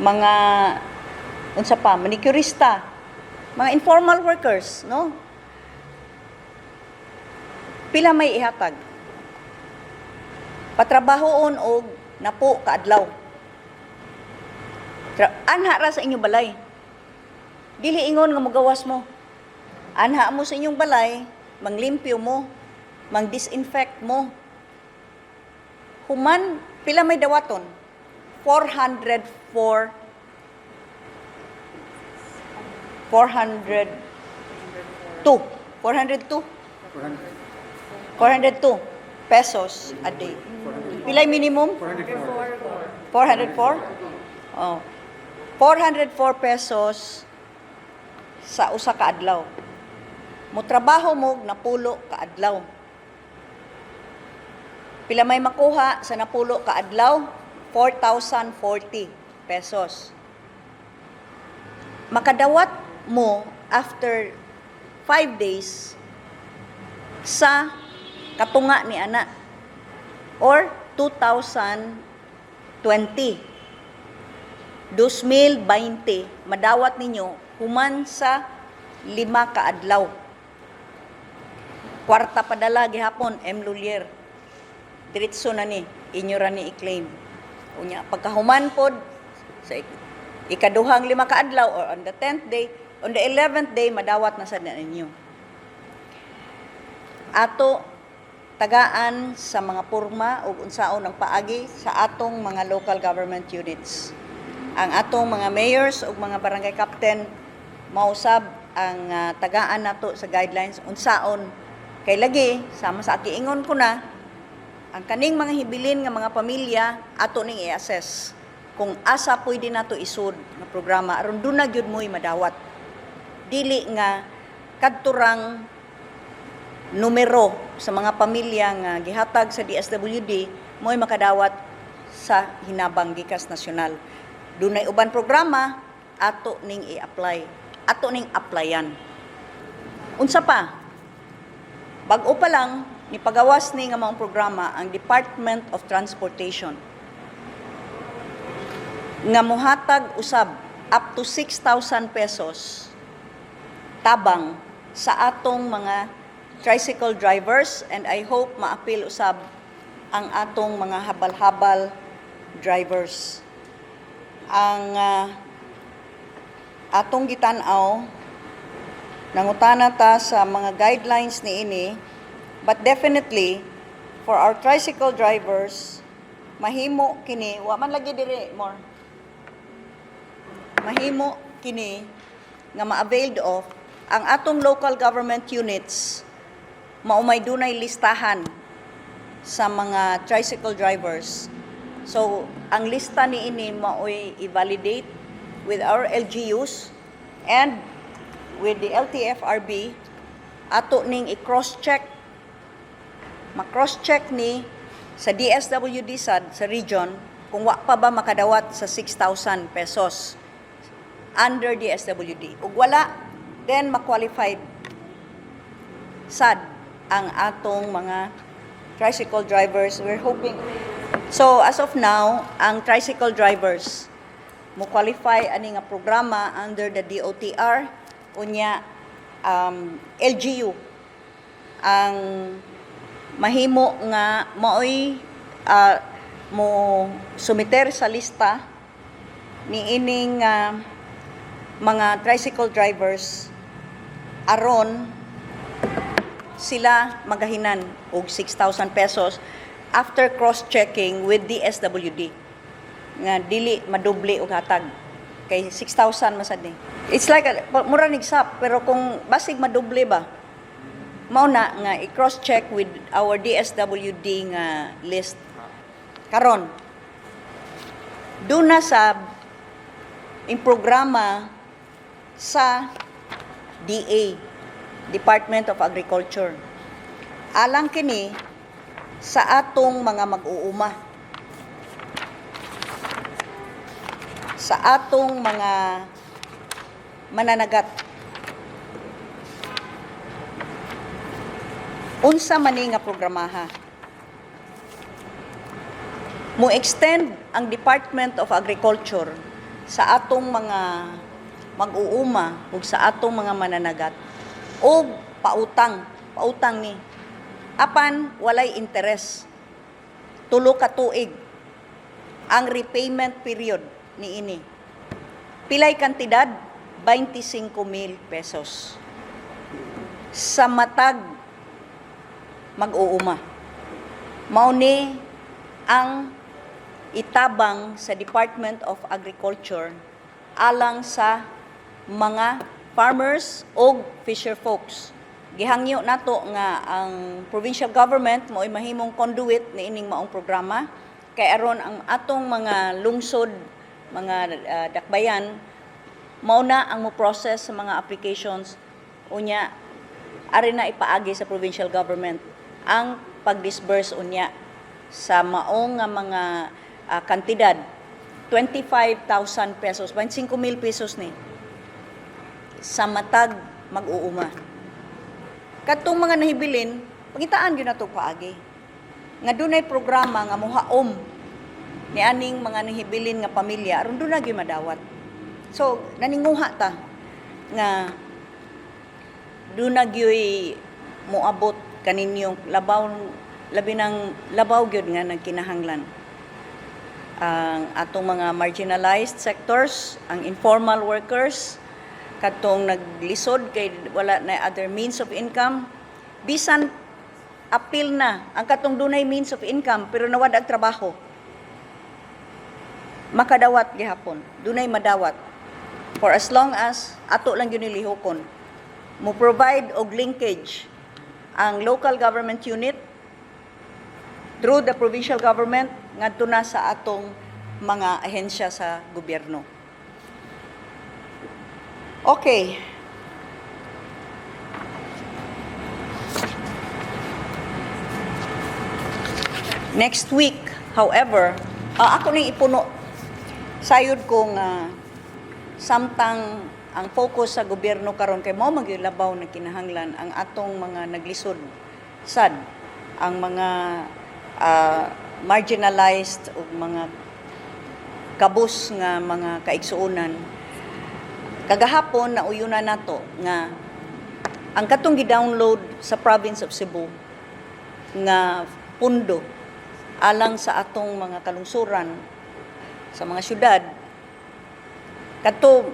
mga unsa pa, manicurista, mga informal workers, no? Pila may ihatag? Patrabahoon og napo kaadlaw. Anha ra sa inyong balay. Dili ingon nga mogawas mo. Anha mo sa inyong balay, manglimpyo mo, mang-disinfect mo. Human, pila may dawaton? 404, 402, 402, 402 pesos a day. Pilay minimum? 404? Oh. 404 pesos sa usa ka adlaw. Motrabaho mo napulo ka adlaw. Pila may makuha sa napulo ka adlaw? 4,040 pesos. Makadawat mo after 5 days sa katunga ni ana or 2020. 2020 madawat ninyo human sa 5 ka adlaw. Kwarta padala gihapon M Lulier. Diretso na ni inyo ra ni i-claim. Unya pagkahuman pod sa ikaduhang 5 ka adlaw or on the 10th day, on the 11th day madawat na sad na ninyo. Ato tagaan sa mga porma ug unsaon ang paagi sa atong mga local government units. Ang atong mga mayors ug mga barangay captain mausab ang tagaan nato sa guidelines unsaon kay lagi sama sa akiingon ko na ang kaning mga hibilin nga mga pamilya ato ning i-assess kung asa pwede nato isud nga programa aron duna gyud mo'y madawat. Dili nga kadturang numero sa mga pamilya nga gihatag sa DSWD mo'y makadawat sa hinabang gikas nasyonal. Dunay uban programa ato ning i-apply, ato ning applyan. Unsa pa? Bag-o pa lang ni pagawas ni nga maong programa ang Department of Transportation nga mohatag usab up to 6,000 pesos tabang sa atong mga tricycle drivers, and I hope maapil usab ang atong mga habal-habal drivers. Ang atong gitan-aw, nangutana ta sa mga guidelines niini, but definitely for our tricycle drivers mahimo kini, wa man lagi diri more. Mahimo kini nga ma-availed of ang atong local government units maumay dunay listahan sa mga tricycle drivers. So, ang lista niini maoy i-validate with our LGUs and with the LTFRB, ato ning i-cross-check. Ma-cross-check ni sa DSWD sad sa region kung wa pa ba makadawat sa 6,000 pesos under DSWD. Ug wala, then ma-qualified sad ang atong mga tricycle drivers. We're hoping. So, as of now, ang tricycle drivers mo qualify ani nga programa under the DOTR, unya LGU ang mahimo nga maoy mo sumiter sa lista ni ining mga tricycle drivers aron sila magahinan og 6,000 pesos after cross-checking with the SWD nga dili madoble og hatag kay 6,000 masad ni. It's like mura nig SAP, pero kung basig madoble ba, mao na nga i-cross-check with our DSWD nga list. Karon duna sa in programa sa DA, Department of Agriculture. Alang kini sa atong mga mag-uuma, sa atong mga mananagat. Unsa man ni nga programaha? Mo extend ang Department of Agriculture sa atong mga mag-uuma ug sa atong mga mananagat og pautang ni. Apan walay interes. 3 ka tuig ang repayment period niini. Pilay kantidad? 25,000 pesos. Sa matag mag-uuma. Mao ni ang itabang sa Department of Agriculture alang sa mga farmers o fisher folks. Gihangyo nato nga ang provincial government mo'y mahimong conduit niining maong programa kay aron ang atong mga lungsod, mga dakbayan mao na ang mo-process sa mga applications, unya ari na ipaagi sa provincial government ang pag-disburse unya sa maong nga mga kantidad 25,000 pesos, 25,000 pesos ni sa matag mag-uuma. Katong mga nahibilin, pangitaan gyud nato paagi. Nga dunay programa nga mohaom ni aning mga nahibilin nga pamilya aron duna gyud madawat. So naninguha ta nga duna gyuy moabot kaninyong labaw, labi nang labaw gyud nga nagkinahanglan ang atong mga marginalized sectors, ang informal workers, katong naglisod kay wala na other means of income, bisan apil na ang katong dunay means of income pero nawad ang trabaho, makadawat gihapon, dunay madawat for as long as ato lang gyud nilihokon mo provide og linkage ang local government unit through the provincial government ngadto na sa atong mga ahensya sa gobyerno. Okay. Next week, however, ako ning ipuno sayod ko nga samtang ang focus sa gobyerno karon kay mao man gyud labaw na kinahanglan ang atong mga naglisod sad, ang mga marginalized ug mga kabus nga mga kaigsuonan. Kagahapon nauyunan nato nga ang katong gi-download sa province of Cebu nga pundo alang sa atong mga kalungsuran sa mga syudad, kadto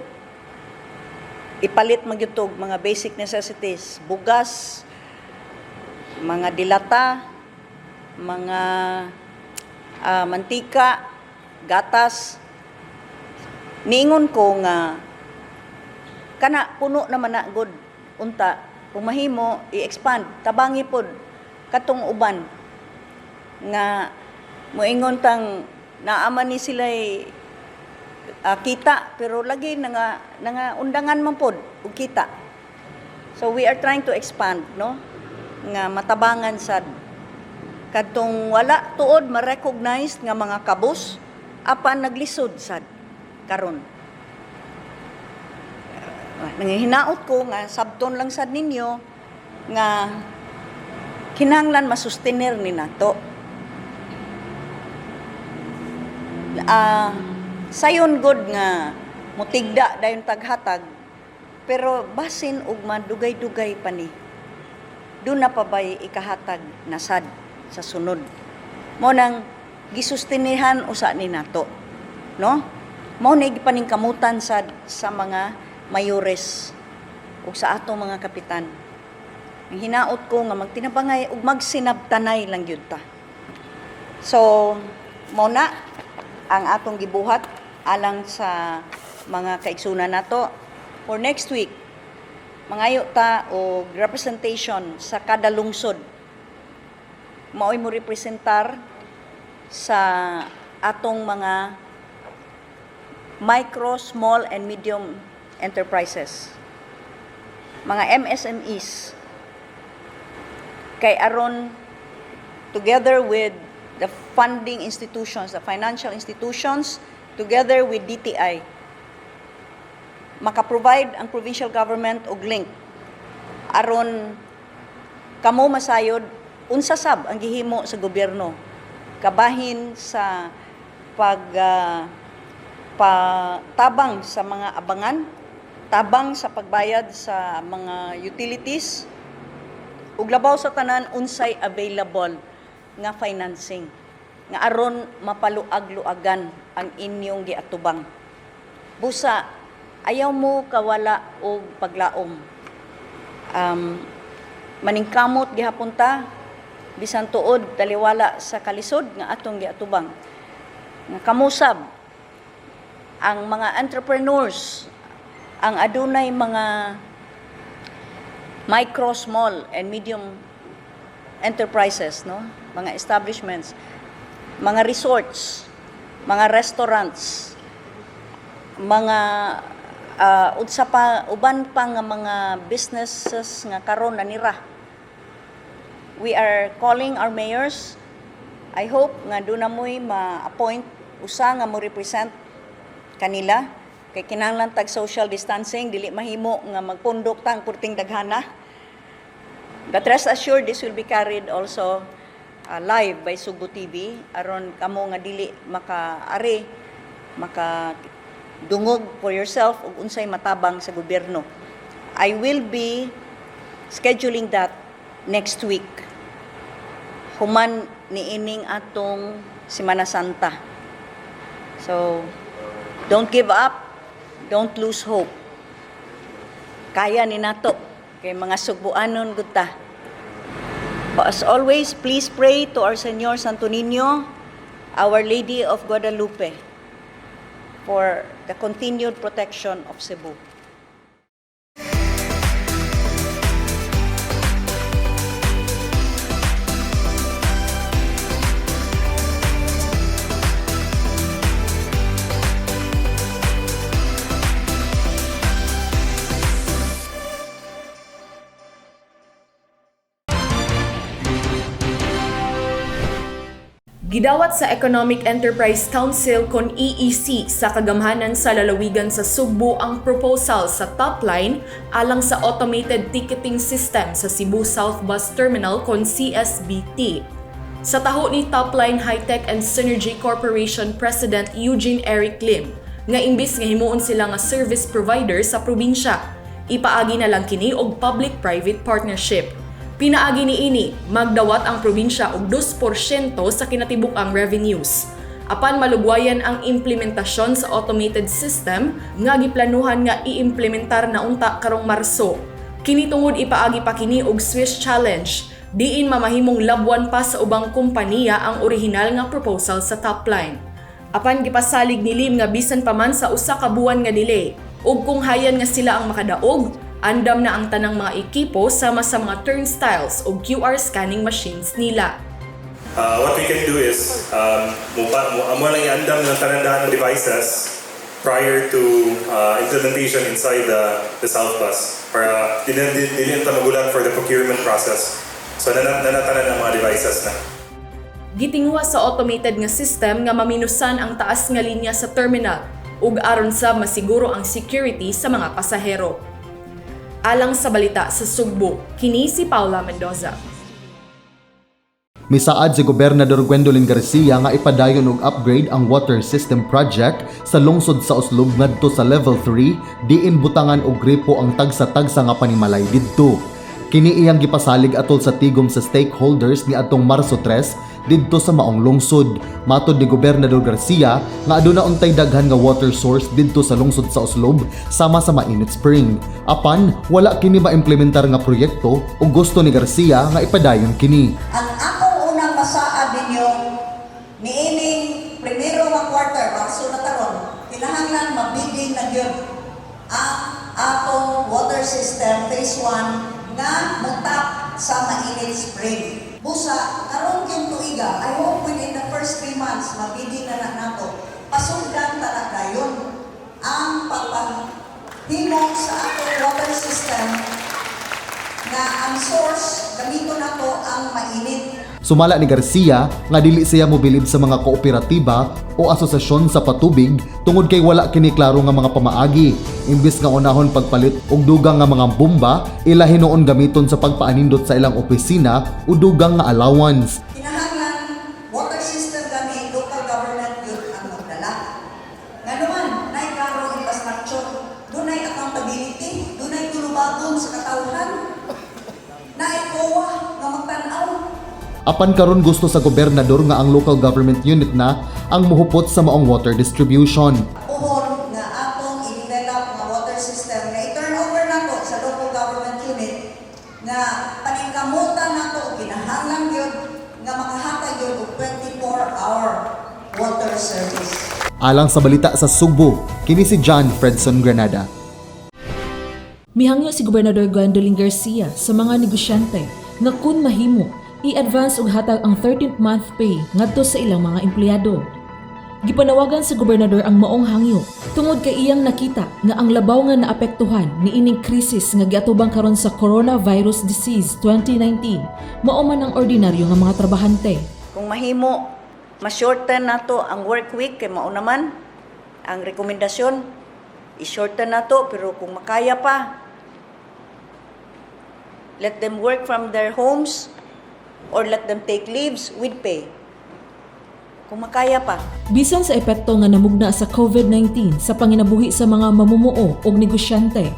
ipalit man gyud og mga basic necessities, bugas, mga dilata, mga mantika, gatas. Niingon ko nga kana puno naman na good, unta kung mahimo i-expand, tabangi pod katong uban nga moingon tang naaman ni sila kita pero lagi nga nga undangan man pod og kita. So we are trying to expand, no, nga matabangan sad kadtong wala tuod ma-recognize nga mga kabus apan naglisod sad karon. Nangihinaot ko nga sabton lang sad ninyo nga kinahanglan masustenir ni nato. Sayon good nga mutigda dayon taghatag, pero basin og madugay-dugay pa ni, doon na pa ba'y ikahatag na sad sa sunod. Mo nang gisustinihan usa ni nato, no? Mao ni gipaningkamutan sad sa mga mayores ug sa atong mga kapitan. Ang hinaot ko nga magtinabangay ug magsinabtanay lang gyud ta. So mao na ang atong gibuhat alang sa mga kaigsunan nato. For next week, mangayo ta og representation sa kada lungsod. Maoy mo representar sa atong mga micro, small, and medium enterprises, mga MSMEs. Kay aron together with the funding institutions, the financial institutions, together with DTI, maka-provide ang provincial government og link aron kamo masayod unsa sab ang gihimo sa gobyerno kabahin sa pag tabang sa mga abangan, tabang sa pagbayad sa mga utilities, ug labaw sa tanan unsay available nga financing nga aron mapaluag-luagan ang inyong giatubang. Busa ayaw mo kawala og paglaom. Maningkamot gihapon ta bisan tuod taliwala sa kalisod nga atong giatubang. Nga kamusab ang mga entrepreneurs, ang adunay mga micro, small and medium enterprises, no? Mga establishments, mga resorts, mga restaurants, mga unsa pa uban pa nga mga businesses nga karon nanira. We are calling our mayors. I hope nga duna mo'y ma-appoint usa nga mo represent kanila kay kinahanglan tag social distancing, dili mahimo nga magpundok ta ang purting daghana. But rest assured, this will be carried also live by Sugbo TV aron kamo nga dili makaari maka dungog for yourself ug unsay matabang sa gobyerno. I will be scheduling that next week. Human niining atong Semana Santa. So, don't give up, don't lose hope. Kaya ni nato kay mga Sugbuanon gud ta. As always, please pray to our Señor Santo Niño, Our Lady of Guadalupe, for the continued protection of Cebu. Gidawat sa Economic Enterprise Council kon EEC sa kagamhanan sa lalawigan sa Sugbo ang proposal sa top line alang sa automated ticketing system sa Cebu South Bus Terminal kon CSBT. Sa taho ni Topline High-Tech and Synergy Corporation President Eugene Eric Lim, nga imbis nga himuon sila nga service provider sa probinsya, ipaagi na lang kini og public-private partnership. Pinaagi ni ini, magdawat ang probinsya og 2% sa kinatibuk-ang revenues. Apan malugwayan ang implementasyon sa automated system nga giplanuhan nga iimplementar na unta karong Marso. Kini tungod ipaagi pa kini og Swiss Challenge, diin mamahimong labwan pa sa ubang kompanya ang orihinal nga proposal sa Topline. Apan gipasalig ni Lim nga bisan pa man sa usa ka buwan nga delay, ug kung hayan nga sila ang makadaog, andam na ang tanang mga ekipo sama sa mga turnstiles o QR scanning machines nila. What we can do is, amo lang iandam ng tanan ng devices prior to implementation inside the South Bus para dili ta magulat for the procurement process. So nanatanan ang mga devices na. Gitinguha sa automated nga system nga maminusan ang taas nga linya sa terminal ug aron sa masiguro ang security sa mga pasahero. Alang sa balita sa Sugbo, kini si Paula Mendoza. Misaad si Gobernador Gwendolyn Garcia nga ipadayon og upgrade ang water system project sa lungsod sa Oslob ngadto sa level 3 diin butangan og gripo ang tagsa-tagsa nga panimalay didto. Kini iyang gipasalig atol sa tigom sa stakeholders ni atong Marso 3 didto sa maong lungsod. Matod ni Gobernador Garcia nga aduna untay daghan nga water source didto sa lungsod sa Oslob sama sa Mainit Spring. Apan wala kini maimplementar nga proyekto ug gusto ni Garcia nga ipadayon kini. Ang akong unang masaad ninyo, niining primero nga quarter, Marso na taron, kinahanglan mabigin na gyud ang atong water system phase 1 nga mutap sa Mainit Spring. Busa, karon yung tuiga, I hope within the first 3 months, mabigin na na nato. Pasugdan ta na dayon ang pagpahimo sa atong water system nga ang source gamiton nato ang mainit. Sumala ni Garcia nga dili siya mobilib sa mga kooperatiba o asosasyon sa patubig tungod kay wala kini klaro nga mga pamaagi. Imbis nga unahon pagpalit og dugang nga mga bomba, ila hinuon gamiton sa pagpaanindot sa ilang opisina o dugang nga allowance. Kinahanglan water system gani local government yun ang magdala. Nga naman, naay klaro infrastructure, dunay accountability, dunay tulubagon sa katawhan, naay COA nga magtan-aw. Apan karon gusto sa gobernador nga ang local government unit na ang muhupot sa maong water distribution. Puhon nga atong i-develop nga water system nga i-turn over nato sa local government unit nga paningkamutan nato kinahanglan gyud nga makahatag gyud og 24-hour water service. Alang sa balita sa Sugbo, kini si John Fredson Granada. Mihangyo si Gobernador Gwendolyn Garcia sa mga negosyante nga kun mahimo, i-advance og hatag ang 13th month pay ngadto sa ilang mga empleyado. Gipanawagan sa gobernador ang maong hangyo tungod kay iyang nakita nga ang labaw nga naapektuhan niining krisis nga giatubang karon sa Coronavirus Disease 2019 mao man ang ordinaryo nga mga trabahante. Kung mahimo, ma-shorten nato ang work week kay mao naman ang rekomendasyon. I-shorten nato pero kung makaya pa, let them work from their homes. Or let them take leaves with pay. Kung makaya pa. Bisan sa epekto nga namugna sa COVID-19 sa panginabuhi sa mga mamumuo og negosyante,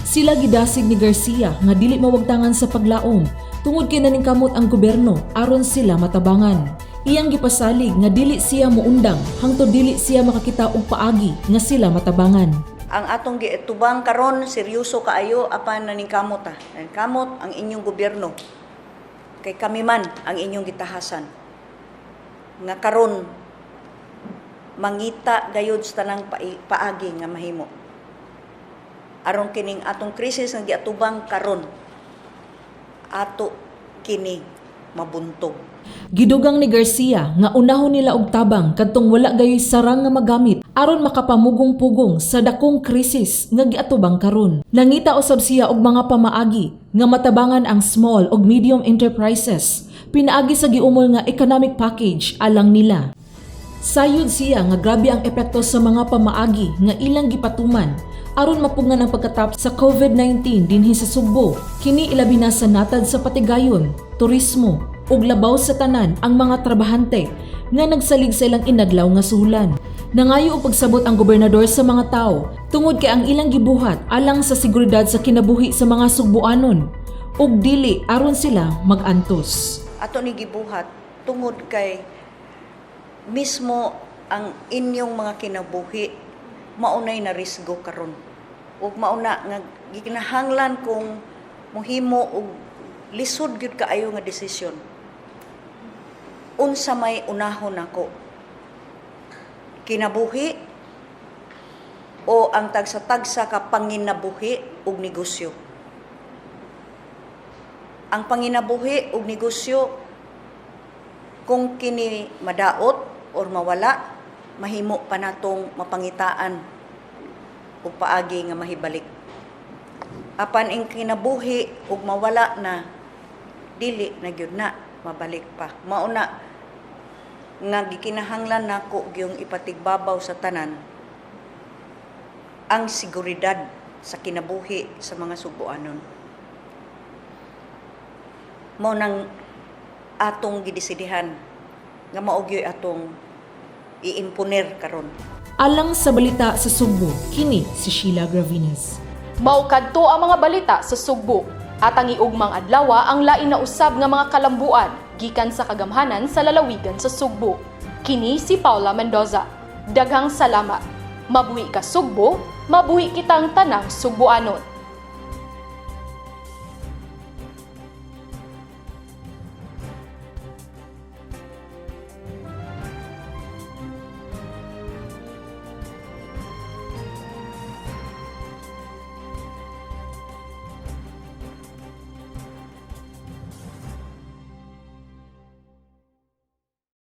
sila gidasig ni Garcia nga dili mawagtangan sa paglaom tungod kay naningkamot ang gobyerno aron sila matabangan. Iyang gipasalig nga dili siya muundang hangtod dili siya makakita og paagi nga sila matabangan. Ang atong giatubang karon seryoso kaayo, apan naningkamot ta. Naningkamot ang inyong gobyerno. Kay kami man ang inyong gitahasan. Nga karon mangita gayud sa tanang paagi nga mahimo. Aron kining atong krisis nga giatubang karon, ato kini mabuntog. Gidugang ni Garcia nga unahon nila og tabang kadtong wala gayoy sarang nga magamit aron makapamugong-pugong sa dakong krisis nga giatubang karon. Nangita usab siya og mga pamaagi nga matabangan ang small ug medium enterprises pinaagi sa giumol nga economic package alang nila. Sayod siya nga grabe ang epekto sa mga pamaagi nga ilang gipatuman aron mapugngan ang pagkatap sa COVID-19 dinhi sa Sugbo. Kini ilabi na sa natad sa patigayon, turismo ug labaw sa tanan ang mga trabahante nga nagsalig sa ilang inadlaw nga suhulan. Nangayo og pagsabot ang gobernador sa mga tao tungod kay ang ilang gibuhat alang sa seguridad sa kinabuhi sa mga Sugboanon ug dili aron sila magantos. Ato ni gibuhat tungod kay mismo ang inyong mga kinabuhi maunay na risgo karon. Ug mauna nga gikinahanglan kong mohimo og lisod gyud kaayo nga desisyon. Unsa may unahon nako? Kinabuhi o ang tagsa-tagsa ka panginabuhi ug negosyo? Ang panginabuhi ug negosyo, kung kini madaot or mawala, mahimo pa natong mapangitaan ug paagi nga mahibalik. Apan ing kinabuhi ug mawala na, dili na gyud na mabalik pa. Mauna nga gikinahanglan nako gyung ipatigbabaw sa tanan ang seguridad sa kinabuhi sa mga Sugboanon. Mao nang atong gidesidihan nga mao gyud atong iimponer karon. Alang sa balita sa Sugbo, kini si Sheila Gravines. Mao kadto ang mga balita sa Sugbo. At ang iugmang adlawa ang lain na usab nga mga kalambuan gikan sa kagamhanan sa lalawigan sa Sugbo. Kini si Paula Mendoza. Daghang salamat. Mabuhi ka, Sugbo, mabuhi kitang tanang Sugboanon.